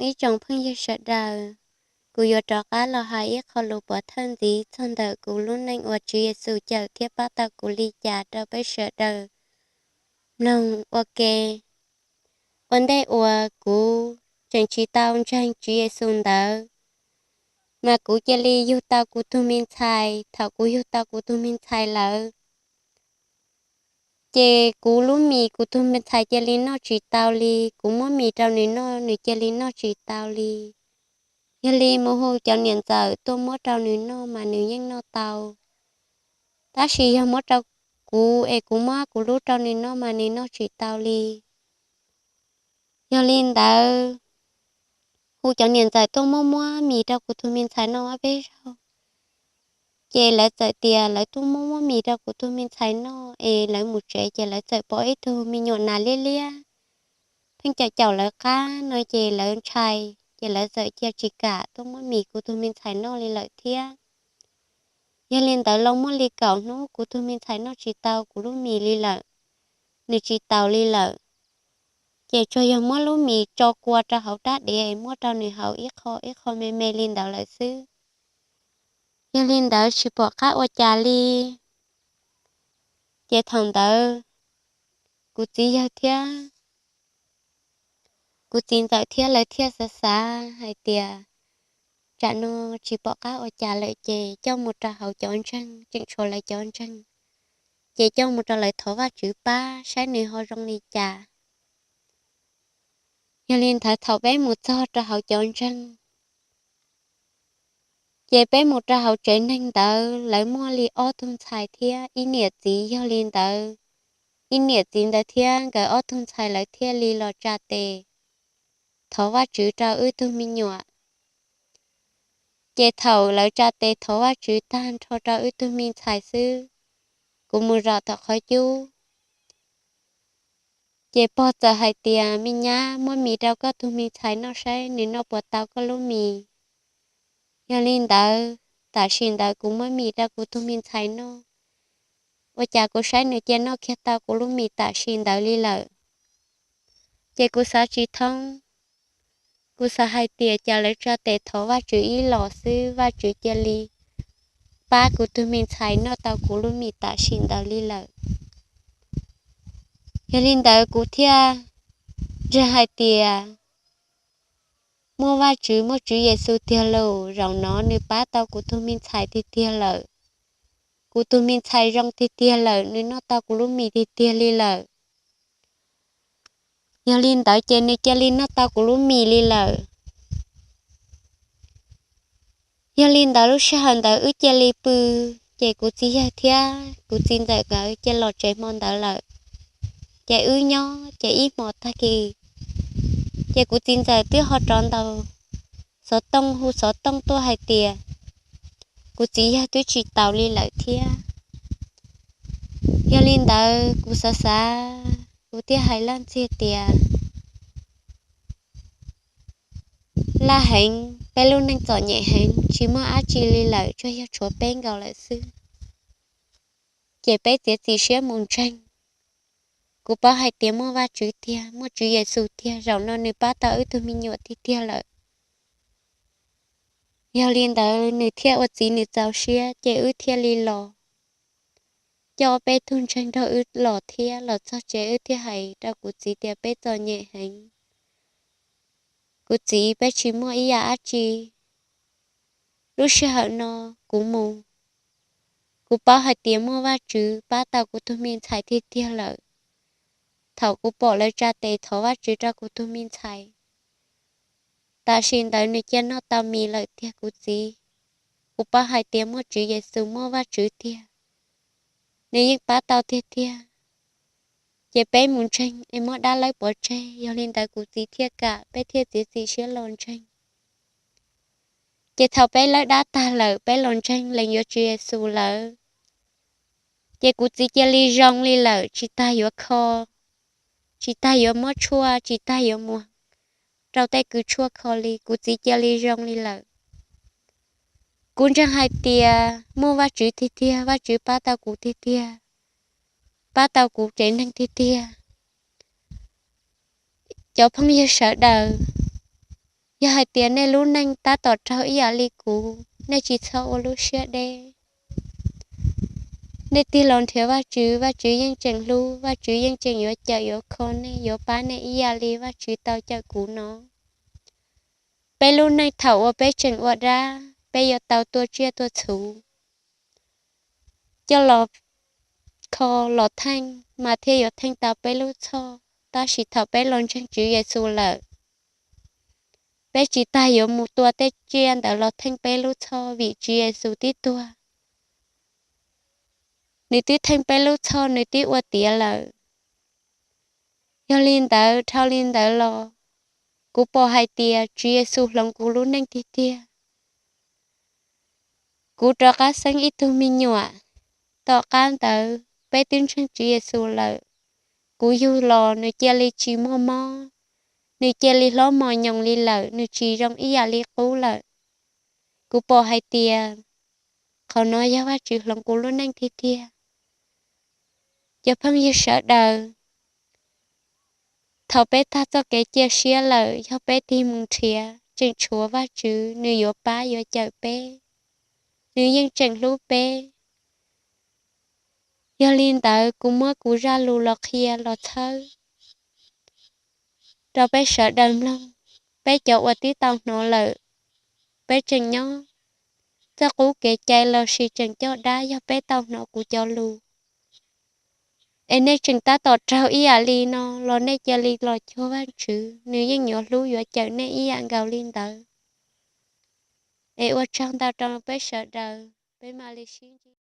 Ib tsoom phooj ywg sawv daws, kuv yuav rov qab los hais ib qho lus pov thawj ntxiv txog ntawm kuv lub neej uas Tswv Yexus cawm thiab pab tau kuv li cas rau peb sawv daws mloog ua ke. Ua ntej uas kuv tseem tsis tau ntseeg Tswv Yexus ntawd, mas kuv cia li yug tau kuv tug me ntxhais. Thaum kuv yug tau kuv tug me ntxhais lawm, ces kuv lub mis kuv tug me ntxhais cia li noj tsis tau li. Kuv muab mis rau nws noj, nws cia li noj tsis tau li. Yog li mus hu cov niam ntxawm tuaj muab rau nws noj mas nws yeej noj tau. Tab sis yog muab rau kuv es kuv muab kuv lub rau nws noj mas nws noj tsis tau li. Yog li ntawd, hu cov niam ntxawm tuaj muab muab mis rau kuv tug me ntxhais noj ob peb zaug. Ces lawv txawm tias lawv tuaj muab muab mis rau kuv tug me ntxhais noj es lawv mus tsev ces lawv txawm pom ib tug me nyuam nas liab liab pheej caum caum lawv qab no ces lawv ntshai, ces lawv txawm cia tsis kam tuaj muab mis kuv tug me ntxhais noj li lawm thiab. Yog li ntawd los muaj li kaum hnub kuv tug me ntxhais noj tsis tau kuv lub mis li lawm, nws tsis taus li lawm. Ces tsuas yog muab lub mis tso kua rau hauv rab dev es muab rau nws haus ib qho ib qho me me li ntawd lawm xwb. Yog li ntawd tsis pom qab ua cas li. Ces thaum ntawd kuv txiv yawg thiab kuv txiv ntxawm thiab lawv thiaj xav xav hais tias tsam no tsis pom qab ua cas lawm ces coj mus rau hauv cov ntseeg, tseem tshuav lawv cov ntseeg, ces coj mus rau lawv thov Vajtswv pab saib nws ho zoo li cas. Yog li ntawd thaum peb mus txog rau hauv cov ntseeg, ces peb mus rau hauv tsev neeg ntawd lawv muaj li ob tug ntxhais thiab ib niam txiv. Yog li ntawd, ib niam txiv ntawd thiab nkawd ob tug ntxhais lawv thiaj li los tsa tes thov Vajtswv rau wb tug me nyuam. Ces thaum lawv tsa tes thov Vajtswv tag nrho rau wb tug me ntxhais xwb, kuv mus zaum tom qhov cub, ces pog txawm hais tias, me nyab, muab mis rau koj tug me ntxhais noj saib nws noj puas tau koj lub mis. Yog li ntawd tam sim ntawd kuv muab mis rau kuv tug me ntxhais noj, ua cas kuv saib nws cia noj kiag tau kuv lub mis tam sim ntawd li lawm. Ces kuv xav tsis thoob, kuv xav hais tias cas lawv tsa tes thov Vajtswv ib los xwb Vajtswv cia li pab kuv tug me ntxhais noj tau kuv lub mis tam sim ntawd li lawm. Yog li ntawd kuv thiaj ntseeg hais tias muaj Vajtswv, muaj Tswv Yexus tiag lauj, zaum no nws pab tau kuv tug me ntxhais tiag tiag lawm. Kuv tug me ntxhais zoo tiag tiag lawm, nws noj tau kuv lub mis tiag tiag li lawm. Yog li ntawd ces nws cia li noj tau kuv lub mis li lawm. Yog li ntawd lub sij hawm ntawd wb cia li pw, ces kuv txiv yawg thiab kuv txiv ntxawm nkawd cia los tsev hmo ntawd lawm. Ces wb nyob ces ib hmo tag kis, ces kuv txiv ntxawm twb ho rov ntaus xov tooj, hu xov tooj tuaj hais tias kuv txiv yawg twb tsis taus li lawm thiab. Yog li ntawd kuv xav xav, kuv thiaj hais laj ntxiag tias, laj heev, peb lub neej txom nyem heev, tsis muaj dab tsi li lawm, tsuas yog tshuav peb nkaus lawm xwb. Ces peb txiav txim siab mus ntseeg. Kuv paub hais tias muaj Vajtswv tiag, muaj Tswv Yexus tiag, zaum no nws pab tau wb tug me nyuam tiag tiag lawm. Yog li ntawd nws thiaj ua txiv nws txaus siab, ces wb thiaj li los. Coj peb tug ntseeg nrog wb los thiab. Los txog tsev wb thiaj hais rau kuv txiv tias peb txom nyem heev, kuv txiv, peb tsis muaj ib yam dab tsi. Lub sij hawm no kuv mus, kuv paub hais tias muaj Vajtswv pab tau kuv tug me ntxhais tiag tiag lawm. Thaum kuv pom lawv tsa tes thov Vajtswv rau kuv tug me ntxhais, tam sim ntawd nws cia noj tau mis lawm tiag kuv txiv. Kuv paub hais tias muaj Tswv Yexus, muaj Vajtswv tiag, nws yeej pab tau tiag tiag. Ces peb mus ntseeg es muab dab laug pov tseg. Yog li ntawd kuv txiv thiaj kam, peb thiaj txiav txim siab los ntseeg. Ces thaum peb laug dab tag lawm, peb los ntseeg lees yuav Tswv Yexus lawm, ces kuv txiv cia li zoo li lawm, tsis tas yuav kho, tsis tas yuav muab tshuaj, tsis tas yuav mus rau tej kws tshuaj kho li, kuv txiv cia li zoo li lawm. Kuv ntseeg hais tias muaj Vajtswv tiag tiag, Vajtswv pab tau kuv tiag tiag, pab tau kuv tsev neeg tiag tiag. Cov phooj ywg sawv daws, Yog hais tias nej lub neej tab tom raug ib yam li kuv, nej tsis txhob ua lub siab deb. Nej tig los nrhiav Vajtswv, Vajtswv yeej tseem hlub, Vajtswv yeej tseem yuav cawm yuav kho nej, yuav pab nej ib yam li Vajtswv tau cawm kuv no. Peb lub neej thaum uas peb tseem ua dab, peb yuav tau tuaj tsiaj tuaj txhu, coj los kho los theej mas thiaj yuav theej tau peb lub txhoj. Tab sis thaum peb los ntseeg Tswv Yexus lawm, peb tsis tas yuav mus tua tej tsiaj ntawd los theej peb lub txhoj, vim Tswv Yexus twb tuag, nws twb theej peb lub txhoj, nws twb ua tiav lawm. Yog li ntawd, dhau li ntawd los, kuv pom hais tias Tswv Yexus hloov kuv lub neej tiag tiag. Kuv rov qab xeeb ib tug me nyuam. Tom qab ntawd peb twb ntseeg Tswv Yexus lawm. Kuv yug los nws cia li tsis muaj mob, nws cia li hlob mos nyoos li lawm, nws tsis zoo ib yam li qub lawm. Kuv pom hais tias qhov no yog Vajtswv hloov kuv lub neej tiag tiag. Cov phooj ywg sawv daws, thaum peb tag txoj kev cia siab lawm, yog peb tig mus nrhiav, tseem tshuav Vajtswv, nws yuav pab yuav cawm peb, nws yeej tseem hlub peb. Yog li ntawd, kuv muab kuv zaj lus los qhia los txhawb rau peb sawv daws mloog. Peb cov uas twb tau hnov lawm, peb tseem nyob txoj qub kev cai lossis tseem coj dab, yog peb tau hnov kuv cov lus es nej tseem tab tom raug ib yam li no los nej cia li los cuag Vajtswv, nws yeej yuav hlub yuav cawm nej ib yam nkaus li ntawd. Es ua tsaug ntau rau peb sawv daws, peb mam li sib ntsib.